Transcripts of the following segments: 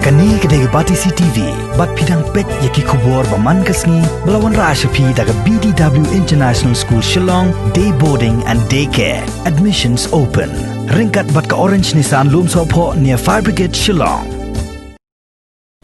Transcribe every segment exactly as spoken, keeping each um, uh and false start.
Kane ka dei ka Batesi T V, bad phi dang peit ïa ki khubor ba man ka sngi, ba la wanrah sha phi da ka B D W International School Shillong, Day Boarding and Day Care. Admissions open. Ryngkat bad ka Orange Nissan Lumsohphoh near Fire Brigade Shillong.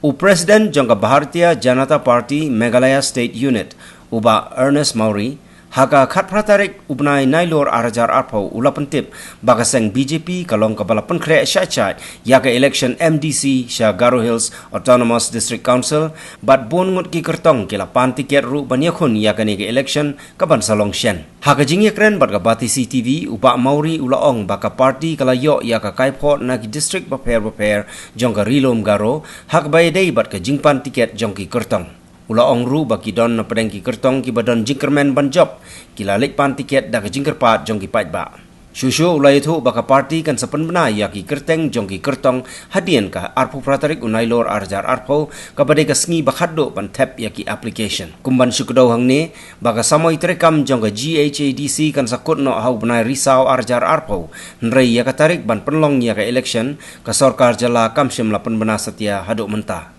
U President jong ka Bharatiya Janata Party Meghalaya State Unit, u Bah Ernest Mawrie, ha ka khatphra tarik u bnai Nailur arhajar arphew u la pyntip ba ka seng B J P ka long kaba la pynkhreh shai shai ïa ka election M D C sha Garo Hills Autonomous District Council, bad bun ngut ki kyrtong ki la pan tiket ruh ban ïakhun ïa kane ka election kaban sa long shen. Ha ka jingïakren bad ka Batesi T V, u Bah Mawrie u la ong ba ka party ka la ïoh ïa ka kaiphoh na ki district bapher bapher jong ka Ri Lum Garo, ha kaba ïadei bad ka jingpan tiket jong ki kyrtong. U la ong ruh ba ki don na pdeng ki kyrtong kiba don jingkyrmen ban jop, ki la leit pan tiket da ka jingkyrpad jong ki paidbah. Shuh shuh u la ïathuh ba ka party kan sa pynbna ïa ki kyrteng jong ki kyrtong hadien ka arphew phra tarik u Nailur arhajar arphew, kaba dei ka sngi ba khatduh ban thep ïa ki application. Kum ban shu kdew hangne, ba ka samoi treikam jong ka G H A D C kan sa kut noh ha u bnai Risaw arhajar arphew, hynrei ïa ka tarik ban pynlong ïa ka election, ka sorkar jylla kam shym la pynbna satia haduh mynta.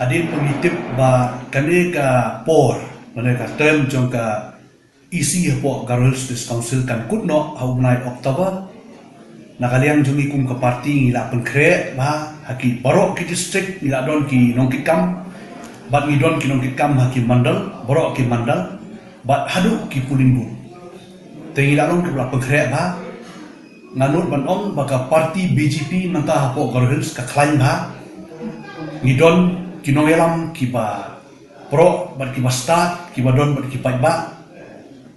Hadien ba ngi tip ba kane ka por, lane ka term jong ka E C hapoh Garo Hills District Council kan kut noh ha u bnai October. Na ka liang jong ngi kum ka party ngi la pynkhreh bha ha ki baroh ki district, ngi la don ki nongkitkam, bad ngi don ki nongkitkam ha ki mandal, baroh ki mandal, bad haduh ki polling booth. Te ngi la long kiba la pynkhreh bha. Nga nud ban ong ba ka party B J P mynta hapoh Garo Hills ka khlaiñ bha. Ngi don ki nongïalam kiba proh bad kiba stad, kiba don bad ki paidbah.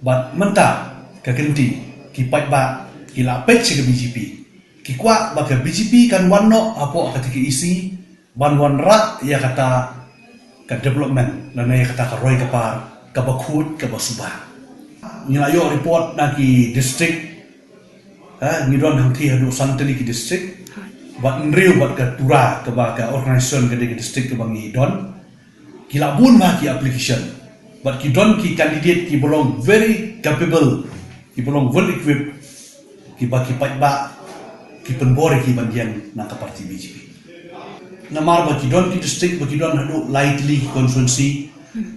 Bad mynta ka kynti, ki paidbah ki la peit sha ka B J P. Ki kwah ba ka B J P kan wan noh hapoh kata ka E C, ban wanrah ïa kata ka development, lane ïa kata ka roi ka par kaba khuid kaba suba. Ngi la ïoh report na ki district, eh, ngi don hangthie haduh san tylli ki district, bad hynriew bad ka Tura kaba ka organization ka dei ka district kaba ngi don. Ki la bun bha ki application, bad ki don ki candidate kiba long very capable, kiba long well equipped, kiba ki paidbah ki pynbor ïa ki ban ïeng na ka party B J P. Namar ba ki don ki district ba ki don haduh lai tylli ki constituency,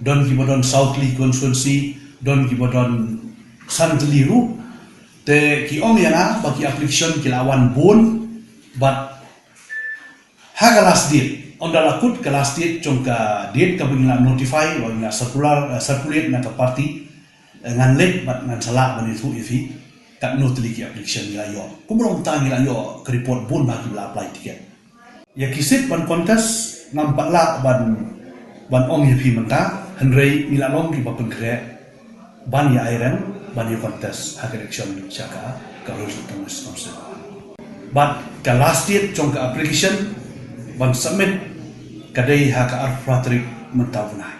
don kiba don saw tylli ki constituency, don kiba don san tylli ruh. Te ki ong ïa nga ba ki application ki la wan bun, bad ha ka last date, ynda la kut ka last date jong ka date kaba ngi la notify, ba ngi la circular, eh, circulate na ka party, eh, ngan leit bad ngan sa lah ban ïathuh ïa phi katno tylli ki application ngi la ïoh. Kumno mynta ngi la ïoh ka report bun bha kiba la apply ticket. Ïa ki seat ban contest ngam pat lah ban, ban ong ïa phi mynta, hynrei ngi la long kiba pynkhreh ban ïa airang, ban ïa contest ha ka election sha ka, ka Garo Hills Autonomous Council. Bad ka last date jong ka application ban submit ka dei ha ka arphew phra tarik mynta u bnai.